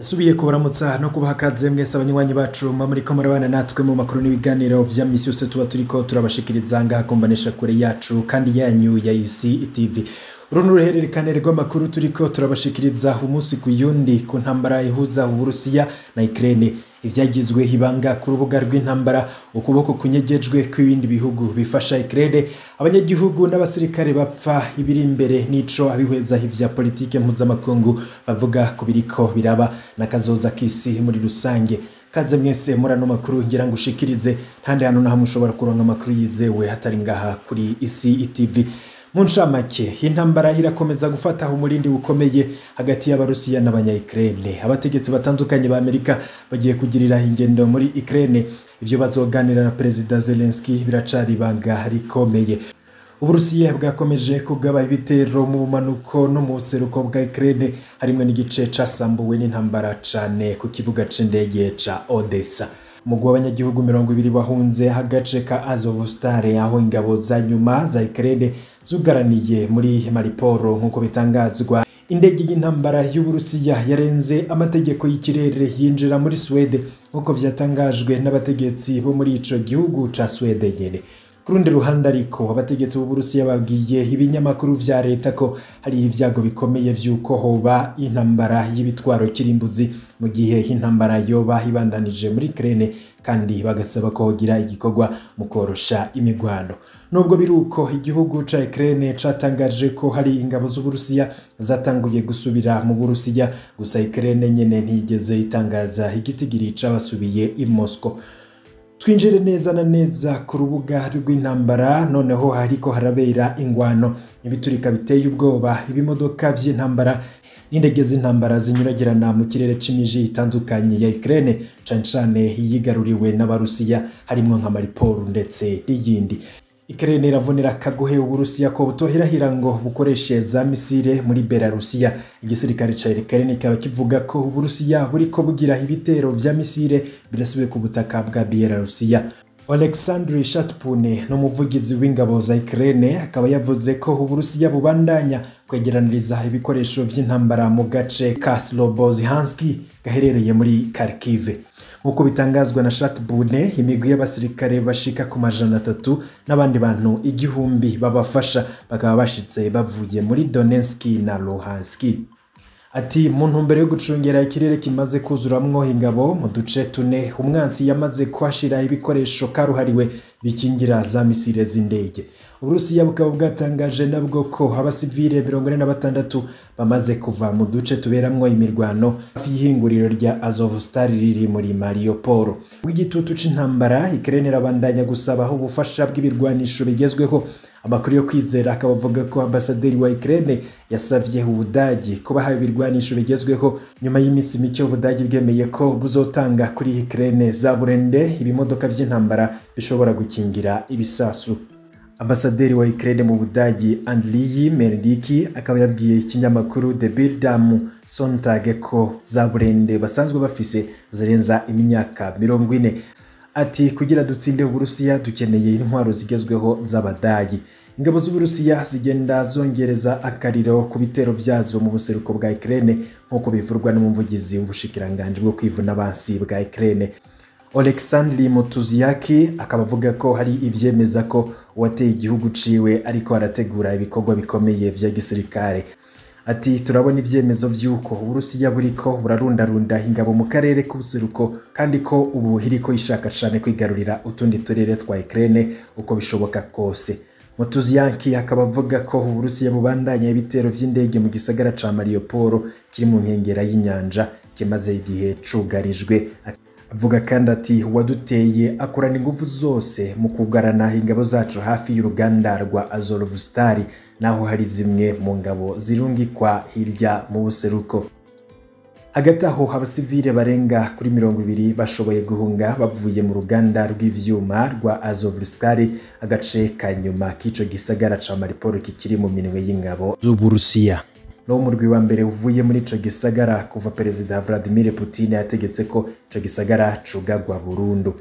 Subiye kubaramutsa no kubaha kaze mwese abanywanyi bacu muriko murabana natwe mu makuru n'ibiganiro vya misi yose tuba turiko turabashikiriza ngaha kumbanesha kure yacu kandi yanyu ya Isi TV. Runo ruhererekane rw'amakuru turiko turabashikiriza umunsi ku yundi ku ntambara ihuza Uburusiya na Ukraine. Ivyagizwe ibanga ku rubuga rw'intambara, ukuboko kunyegejwe kw'ibindi bihugu bifasha Ukraine, abanyagihugu n'abasirikare bapfa ibiri imbere nico abihweza ivya politike mpuzamakungu bavuga ku biriko biraba nakazoza k'isi muri rusange. Kaze mwese murano makuru ngira ngushikirize ntande hano na hamwe ushobora kuronka amakuru yizewe hatari ngaha kuri Isi TV. Mu ncamake, intambara irakomeza gufata umurindi ukomeye hagati y'Abarusiya n'abanya-Ukraine. Abategetsi batandukanye ba Amerika bagiye kugirira ingendo muri Ukraine. Ivyo bazoganira na Perezida Zelensky biracari ibanga rikomeye. Uburusiya bwakomeje kugaba ibitero mu bumanuko no mu buseruko bwa Ukraine, harimwo n'igice casambuwe n'intambara cane ku kibuga c'indege ca Odessa. Umugwi w'abanyagihugu 20 bahunze agace ka Azovstal aho ingabo za nyuma za Ukraine zugaraniye muri Mariupol nk'uko bitangazwa. Indege y'intambara y'Uburusiya yarenze amategeko y'ikirere yinjira muri Swede nk'uko vyatangajwe n'abategetsi bo muri ico gihugu ca Swede nyene. Ku rundi ruhande ariko, abategetsi b'Uburusiya babwiye ibinyamakuru vya leta ko hari ivyago bikomeye vy'uko hoba intambara y'ibitwaro kirimbuzi mu gihe intambara yoba ibandanije muri Ukraine, kandi bagasaba ko hogira igikorwa mu korosha imigwano. Nubwo biruko, igihugu ca Ukraine catangaje ko hari ingabo z'Uburusiya zatanguye gusubira mu Burusiya, gusa Ukraine nyene ntiyigeze itangaza igitigiri c'abasubiye i Moscow. Twinjire neza na neza ku rubuga rw'intambara. Noneho hariko harabera ingwano, ibiturika biteye ubwoba, ibimodoka vy'intambara n'indege z'intambara zinyuragirana mu kirere c'imiji itandukanye ya Ukraine, cane cane yigaruriwe n'Abarusiya, harimwo nka Mariupol ndetse n'iyindi. Ukraine iravunira akagohe Uburusiya ko butohirahira ngo bukoreshe za misile muri Belarusiya. Igisirikare ca Ukraine kikaba kivuga ko Uburusiya buriko bugira ibitero vya misile birasiwe ku butaka bwa Belarusiya. Oleksandr Shatpune n'umuvugizi w'ingabo za Ukraine akaba yavuze ko Uburusiya bubandanya kwegeraniriza ibikoresho vy'intambara mu gace ka Slobozhansk gaherereye muri Kharkiv. Nkuko bitangazwa na Shatbune, imigwi y'abasirikare bashika ku 300 n'abandi bantu 1000 babafasha bakaba bashitse bavuye muri Donetsk na Luhansk. Ati mu ntumbero yo gucungera ikirere kimaze kuzuramwo ingabo mu duce tune, umwansi yamaze kwashira ibikoresho karuhariwe bikingira za misile z'indege. Uburusiya bukaba bwatangaje nabwo ko abasivile 46 bamaze kuva mu duce tuberamwo imirwano hafi y'ihinguriro rya Azovstal riri muri Mariupol. Igitutu c'intambara, Ukraine irabandanya gusaba ubufasha bw'ibirwanisho bigezweho. Amakuru yo kwizera akaba avuga ko ambasaderi wa Ukraine yasavye Ubudagi kubaha ibirwanisho bigezweho nyuma y'imisi mike Ubudagi bwemeye ko buzotanga kuri Ukraine za burende ibimodoka vy'intambara bishobora gukingira ibisasu. Ambasaderi wa Ukraine mu Budagi Andriy Melniki akaba yabwiye ikinyamakuru The Bild am Sonntag ko za burende basanzwe bafise zirenza imyaka 40. Ati kugira dutsinde Uburusiya dukeneye intwaro zigezweho z'Abadagi. Ingabo z'Uburusiya zigenda zongereza akariro ku bitero vyazo mu buseruko bwa Ukraine nk'uko bivurwa n'umuvugizi w'ubushikiranganje bwo kwivuna abansi bwa Ukraine. Oleksandr Motuziyaki akaba avuga ko hari ivyemeza ko uwateye igihugu ciwe ariko arategura ibikorwa bikomeye vya gisirikare. Ati turabona ivyemezo vy'uko Uburusiya buriko burarundarunda ingabo mu karere k'ubuseruko, kandi ko ubu hiriko ishaka cane kwigarurira utundi turere twa Ukraine uko bishoboka kose. Motuziyanki akaba avuga ko Uburusiya bubandanya ibitero vy'indege mu gisagara ca Mariupol kiri mu nkengera y'inyanja kimaze igihe cugarijwe. Avuga kandi ati uwaduteye akorana ingufu zose mu kugarana ingabo zacu hafi y'uruganda rwa Azovstal, naho hari zimwe mu ngabo zirungikwa hirya mu buseruko. Hagati aho abasivile barenga kuri 20 bashoboye guhunga bavuye mu ruganda rw'ivyuma rwa Azovstal, agace ka nyuma k'ico gisagara ca Mariupol kikiri mu minwe y'ingabo z'Uburusiya. No murwi wa mbere uvuye muri ico gisagara kuva Perezida Vladimir Putin yategetse ko ico gisagara cugagwa burundu.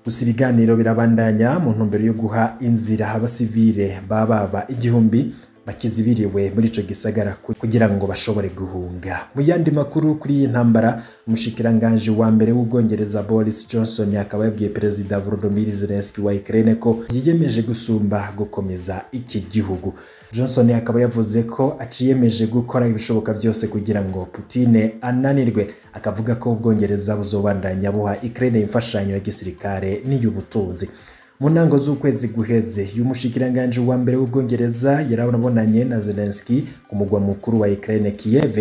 Gusa ibiganiro birabandanya mu ntumbero yo guha inzira abasivile bababa 1000 bakizibiriwe muri ico gisagara kugira ngo bashobore guhunga. Mu yandi makuru kuri iyi ntambara, umushikiranganje wa mbere w'Ubwongereza Boris Johnson akaba yabwiye Perezida Volodymyr Zelensky wa Ukraine ko yiyemeje gusumba gukomeza iki gihugu. Johnson akaba yavuze ko aciyemeje gukora ibishoboka byose kugira ngo Putin ananirwe, akavuga ko Ubwongereza buzobandanya buha Ukraine imfashanyo ya gisirikare n'iy'ubutunzi. Mu ntango z'ukwezi guheze, y'umushikiranganje wa mbere w'Ubwongereza yarabonanye na Zelensky ku mugwa mukuru wa Ukraine Kiev,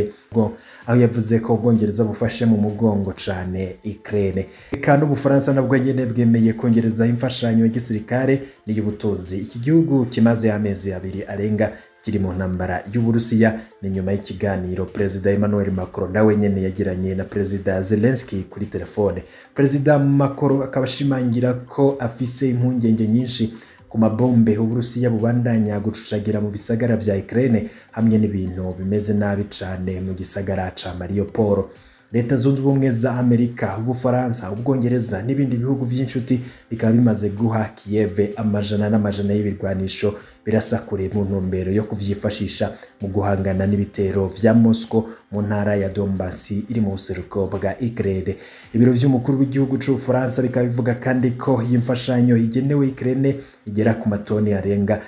aho yavuze ko Ubwongereza bufashe mu mugongo cane Ukraine. Eka n'Ubufaransa nabwo nyene bwemeye kongereza imfashanyo ya gisirikare n'iy'ubutunzi. Iki gihugu kimaze amezi 2 arenga kiri mu ntambara y'Uburusiya. Ni nyuma y'ikiganiro Perezida Emmanuel Macron nawe nyene yagiranye na Perezida Zelensky kuri telefone. Perezida Macron akaba ashimangira ko afise impungenge nyinshi ku mabombe Uburusiya bubandanya gucucagira mu bisagara vya Ukraine hamwe n'ibintu bimeze nabi cane mu gisagara ca Mariupol. Leta Zunze Ubumwe za Amerika, Ubufaransa, Ubwongereza n'ibindi bihugu vy'inshuti bikaba bimaze guha Kiev amajana n'amajana y'ibirwanisho birasa kure mu ntumbero yo kuvyifashisha mu guhangana n'ibitero vya Moscow mu ntara ya Donbass iri mu buseruko bwa Ukraine. Ibiro vy'umukuru w'igihugu c'Ubufaransa bikaba bivuga kandi ko iyi mfashanyo igenewe Ukraine igera ku matoni arenga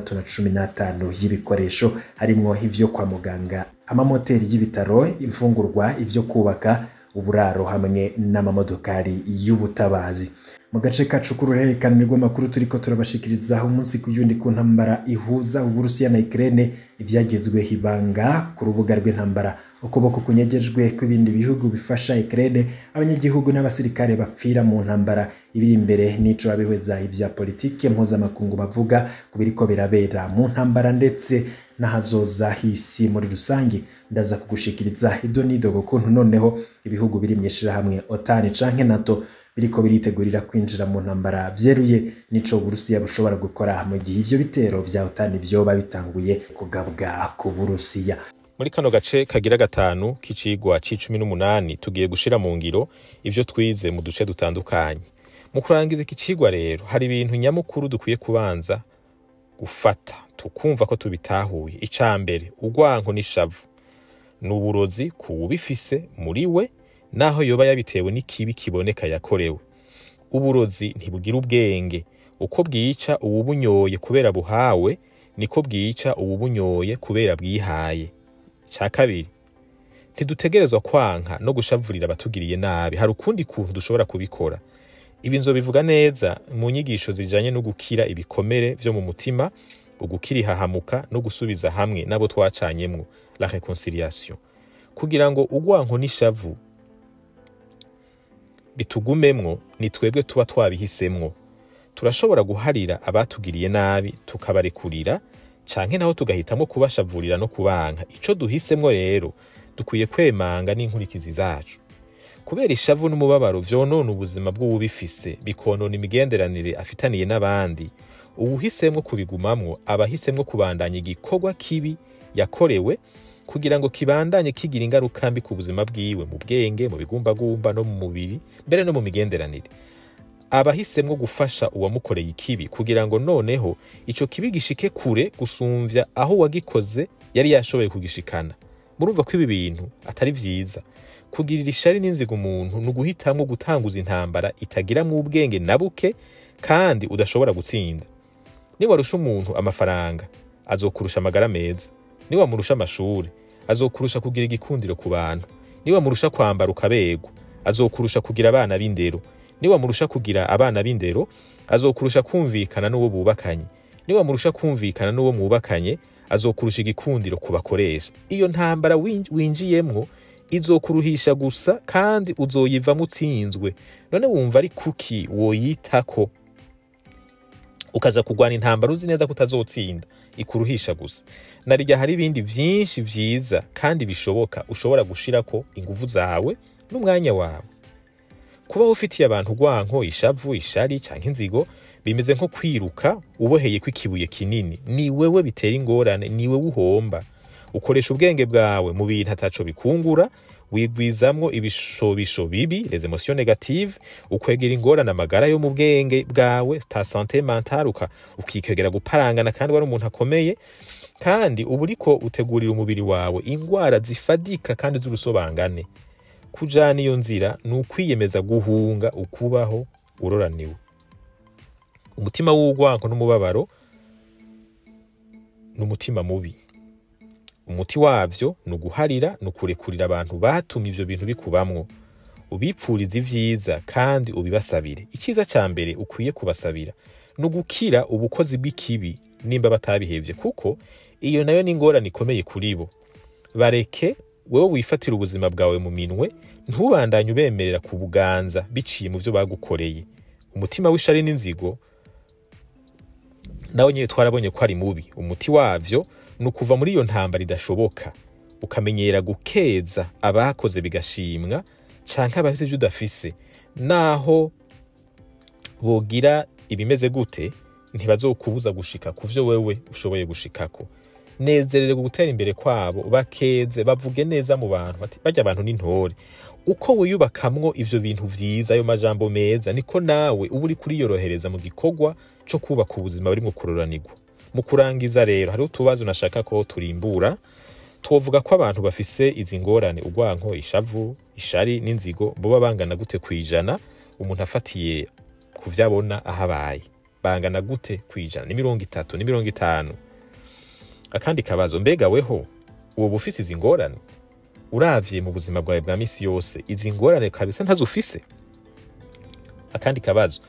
615 y'ibikoresho, harimwo ivyo kwa muganga, amamoteri y'ibitaro, imfungurwa, ivyo kubaka uburaro hamwe n'amamodokari y'ubutabazi. Mu gace kacu k'uruhererekane rw'amakuru turiko turabashikiriza umunsi ku yundi ku ntambara ihuza Uburusiya na Ukraine, ivyagezweho ibanga ku rubuga rw'intambara, ukuboko kunyegejwe kw'ibindi bihugu bifasha Ukraine, abanyagihugu n'abasirikare bapfira mu ntambara, ibiri imbere n'ico abihweza ivya politike mpuzamakungu bavuga ku biriko birabera mu ntambara ndetse n'ahazoza hisi muri rusange. Ndaza kugushikiriza idonido kuntu noneho ibihugu biri mw'ishirahamwe OTAN canke NATO biriko biritegurira kwinjira mu ntambara vyeruye, nico Uburusiya bushobora gukora mu gihe ivyo bitero vya OTAN vyoba bitanguye kugabwa ku Burusiya. Muri kano gace kagira gatanu k'icigwa c'18 tugiye gushira mu ngiro ivyo twize mu duce dutandukanye. Mu kurangiza iki cigwa rero hari ibintu nyamukuru dukwiye kubanza gufata tukumva ko tubitahuye. Ica mbere, urwanko n'ishavu ni uburozi kuwubifise muri we, naho yoba yabitewe n'ikibi kiboneka yakorewe. Uburozi ntibugira ubwenge, uko bwica uwubunyoye kubera buhawe niko bwica uwubunyoye kubera bwihaye. Ica kabiri, ntidutegerezwa kwanka no gushavurira abatugiriye nabi, hari ukundi kuntu dushobora kubikora. Ibi nzobivuga neza mu nyigisho zijanye no gukira ibikomere vyo mu mutima, ugukira ihahamuka no gusubiza hamwe n'abo twacanyemwo, la réconciliation. Kugira ngo urwanko n'ishavu bitugumemwo, ni twebwe tuba twabihisemwo. Turashobora guharira abatugiriye nabi tukabarekurira, canke naho tugahitamo kubashavurira no kubanka. Ico duhisemwo rero dukwiye kwemanga n'inkurikizi zacu. Kubera ishavu n'umubabaro vyonona ubuzima bw'uwubifise, bikonona imigenderanire afitaniye n'abandi, uwuhisemwo kubigumamwo aba ahisemwo kubandanya igikorwa kibi yakorewe kugira ngo kibandanye kigira ingaruka mbi ku buzima bwiwe, mu bwenge, mu bigumbagumba no mu mubiri, mbere no mu migenderanire. Aba ahisemwo gufasha uwamukoreye ikibi kugira ngo noneho ico kibi gishike kure gusumvya aho uwagikoze yari yashoboye kugishikana. Murumva ko ibi bintu atari vyiza. Kugirira ishari n'inzigo umuntu ni uguhitamwo gutanguza intambara itagiramwo ubwenge na buke kandi udashobora gutsinda. Niwarusha umuntu amafaranga azokurusha amagara meza, niwamurusha amashuri azokurusha kugira igikundiro ku bantu, niwamurusha kwambara ukaberwa azokurusha kugira abana b'indero, niwamurusha kugira abana b'indero azokurusha kumvikana n'uwo bubakanye, niwamurusha kumvikana n'uwo mwubakanye azokurusha igikundiro ku bakoresha. Iyo ntambara winjiyemwo izokuruhisha gusa kandi uzoyivamwo utsinzwe. None wumva ari kuki woyitako ukaja kurwana intambara uzi neza ko utazotsinda, ikuruhisha gusa? Narirya hari ibindi vyinshi vyiza kandi bishoboka ushobora gushirako inguvu zawe n'umwanya wawe. Kuba ufitiye abantu urwanko, ishavu, ishari canke inzigo bimeze nko kwiruka uboheye kw'ikibuye kinini. Ni wewe bitera ingorane, ni wewe uhomba. Ukoresha ubwenge bwawe mu bintu ataco bikungura, wigwizamwo ibishobisho bibi, les émotions négatives, ukwegera ingorane amagara yo mu bwenge bwawe, ta santé mentale, ukikwegera guparangana kandi wari umuntu akomeye, Kandi uba uriko utegurira umubiri wawe ingwara zifadika kandi z'urusobangane. Kujana iyo nzira ni ukwiyemeza guhunga ukubaho uroraniwe. Umutima w'urwanko n'umubabaro ni umutima mubi. Umuti wavyo ni uguharira, ni ukurekurira abantu batumye ivyo bintu bikubamwo. Ubipfurize ivyiza kandi ubibasabire. Iciza ca mbere ukwiye kubasabira ni ugukira ubukozi bw'ikibi nimba batabihevye, kuko iyo nayo ni ingorane ikomeye kuri bo. Bareke wewe wifatira ubuzima bwawe mu minwe, ntubandanye ubemerera kubuganza biciye mu vyo bagukoreye. Umutima w'ishari n'inzigo nawe nyene twarabonye ko ari mubi. Umuti wavyo ni ukuva muri iyo ntambara idashoboka, ukamenyera gukeza abakoze bigashimwa canke abafise ivyo udafise. Naho bogira ibimeze gute, ntibazokubuza gushika kuvyo wewe ushoboye gushikako. Nezerere gutera imbere kwabo, bakeze, bavuge neza mu bantu bati barya abantu n'intore. Uko wiyubakamwo ivyo bintu vyiza, ayo majambo meza, niko nawe uba uriko uriyorohereza mu gikorwa co kubaka ubuzima burimwo kuroranirwa. Mu kurangiza rero, hariho utubazo nashaka ko turimbura. Twovuga ko abantu bafise izi ngorane, urwanko, ishavu, ishari n'inzigo, boba bangana gute kwijana umuntu afatiye kuvyabona ahabaye? Bangana gute kwijana? Ni 30, ni 50? Akandi kabazo, mbega weho woba ufise izi ngorane? Uravye mu buzima bwawe bwa misi yose, izi ngorane kabisa ntazufise? Akandi kabazo,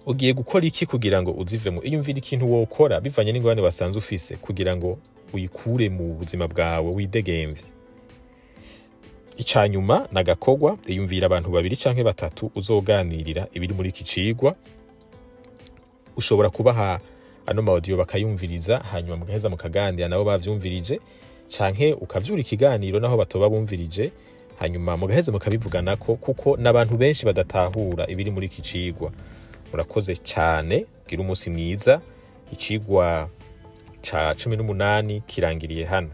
ugiye gukora iki kugira ngo uzivemo? Iyumvira ikintu wokora bivanye n'ingorane wasanze ufise kugira ngo uyikure mu buzima bwawe widegemvye. Icanyuma nagakorwa, iyumvira abantu babiri canke batatu uzoganirira ibiri muri iki cigwa. Ushobora kubaha ano maudio bakayumviriza, hanyuma mugaheza mukaganira nabo bavyumvirije, canke ukavyura ikiganiro naho batoba bumvirije, hanyuma mugaheza mukabivuganako, kuko n'abantu benshi badatahura ibiri muri iki cigwa. Murakoze cane, gira umunsi mwiza. Icigwa ca 18 kirangiriye hano.